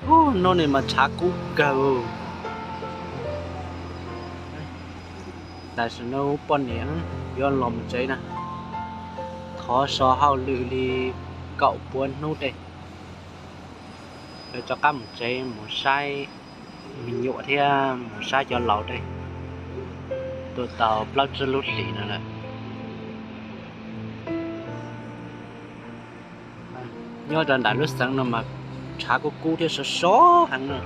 Hnub no mas tshav kub kawg. Tam sim no poj niam yuav los mus tsev na. Thov so hauj lwm li kaum puas hnub tej, yuav rov qab mus tsev mus saib me nyuam thiab mus saib cov laus tej. Tuaj tau plaub tsib lub hlis no lawm. Nyob rau nram lub xeev no mas tshav kub kub thiab sov sov heev na.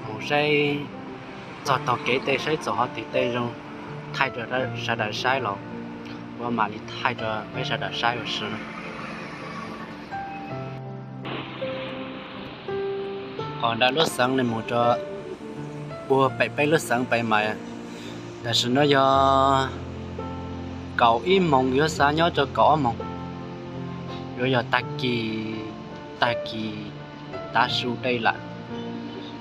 Mus saib txog tog kev tej, saib txog hov twg tej zoo, thaij rau sawv daws saib los, ua mam li thaij rau peb sawv daws saib ua si. Qhov nram lub xeev ne mus rau puag pem peb lub xeev pem mas tam sim no yog kaum ib moos, yuav xav nyob rau kaum ob moos, yuav yog tag kis, tag kis tav su dej lawm,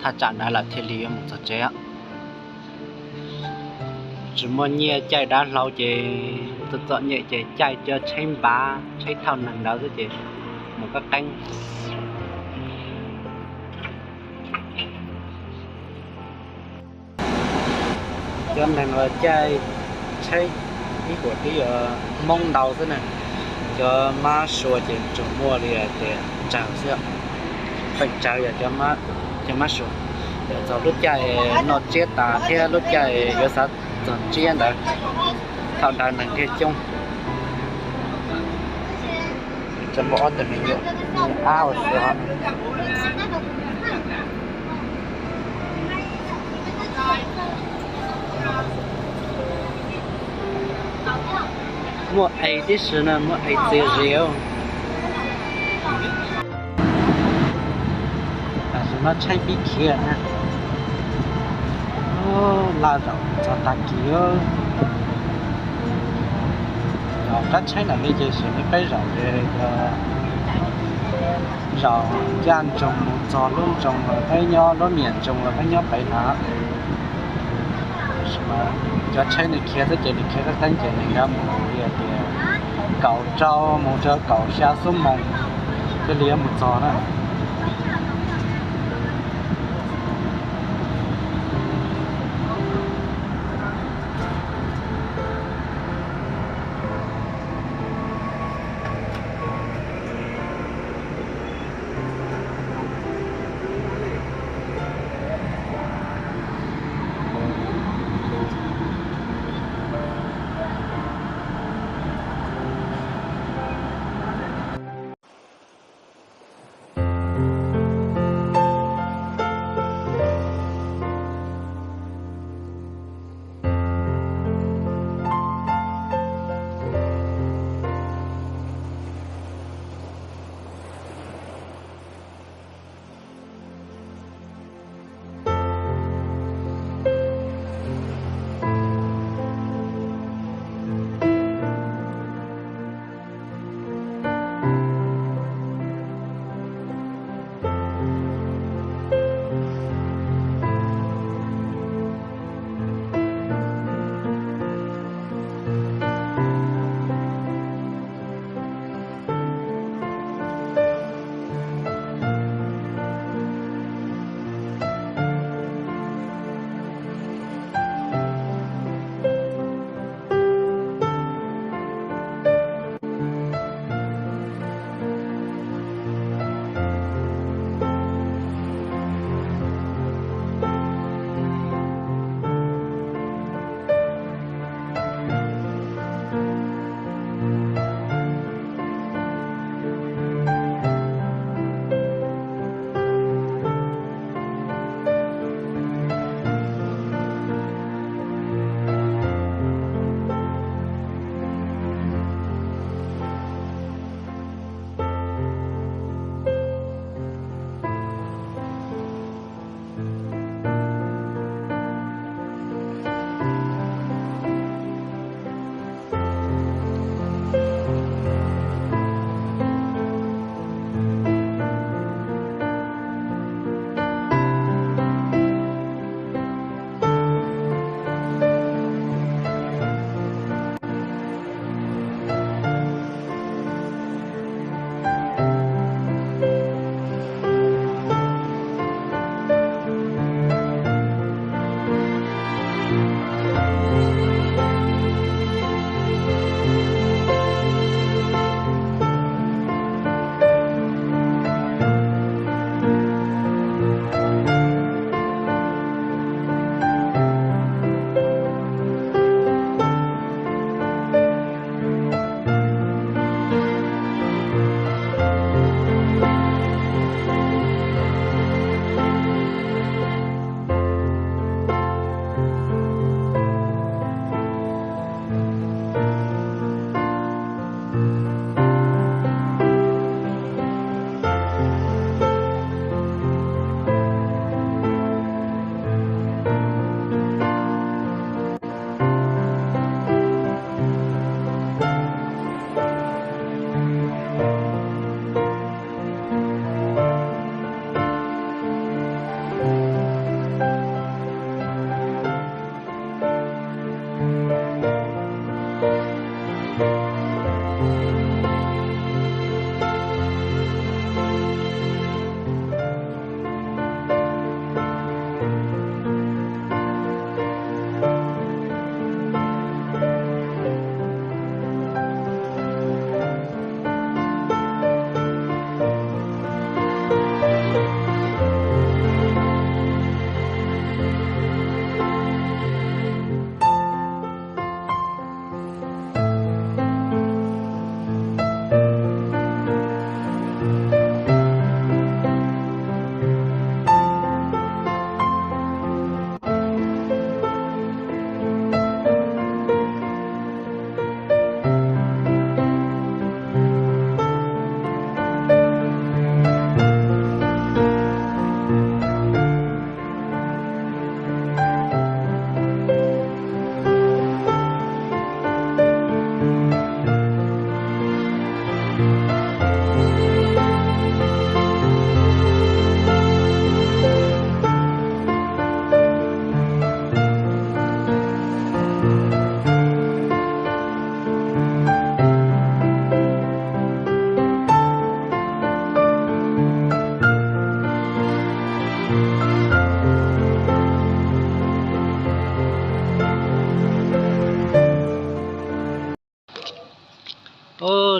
thaj tsam ntawd lawm thiaj li yuav mus txog tsev. Tsis muaj nyiaj caij dav hlau ces txom txom nyem ces caij cov tsheb npav, tsheb thauj neeg ntawd xwb ces mus qab qeeb. Cov neeg uas caij tsheb ib huam tib Hmoob ntau xwb na. Cov mab sua ces tsuas muaj li hais tias tsawg xwb, feem tsawg yog cov mab sua. Yog txog lub caij noj tsiab tas thiab lub caij yuav xav txog tsiab ntawd, thaum ntawd neeg thiaj coob. Tseem muaj ob tug me nyuam ab ua si hov. Muaj ev tib si na, muaj ev txias zis. Tam sim no tsheb pib khiav na. Laj zaum txog tag kis. Zaum qab tsheb ntawm li ces sim no peb zaum ces zaum ncaj nroos mus txog lub nroos uas peb nyob, lub niam nroos uas peb nyob pem na. Cov tsheb nws khiav xwb ces nws khiav qab qeeb ces nws yuav mus li tias kaum rau mus rau kaum xya xuab moos thiaj li yuav mus txog na.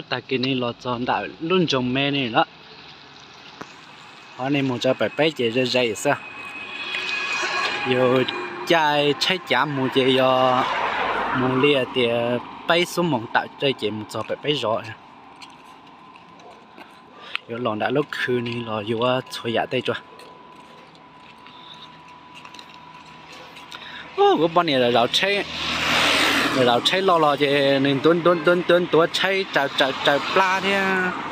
Tag kis ne los txog ntawm lub nroog me ne lawm. Ho nej mus txog pem peb ces ze ze xwb. Yus caij tsheb cav mus ces yog mus li tias peb xuab moos tawm tej ces mus txog pem peb zos. Yuav los nram lub khw ne los yuav txhua yam tej tso. Kuv poj niam zaum tsheb loj los ces nws ntuav ntuav ntuav ntuav tsheb tsaws tsaws tsaws plab thiab.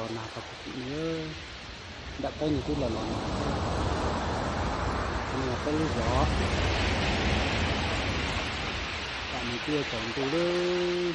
Los nag tau puag tim no, nram teb no twb los los nag. Qhov no yog peb lub zos, tam no twb yuav tsaus ntuj lawm.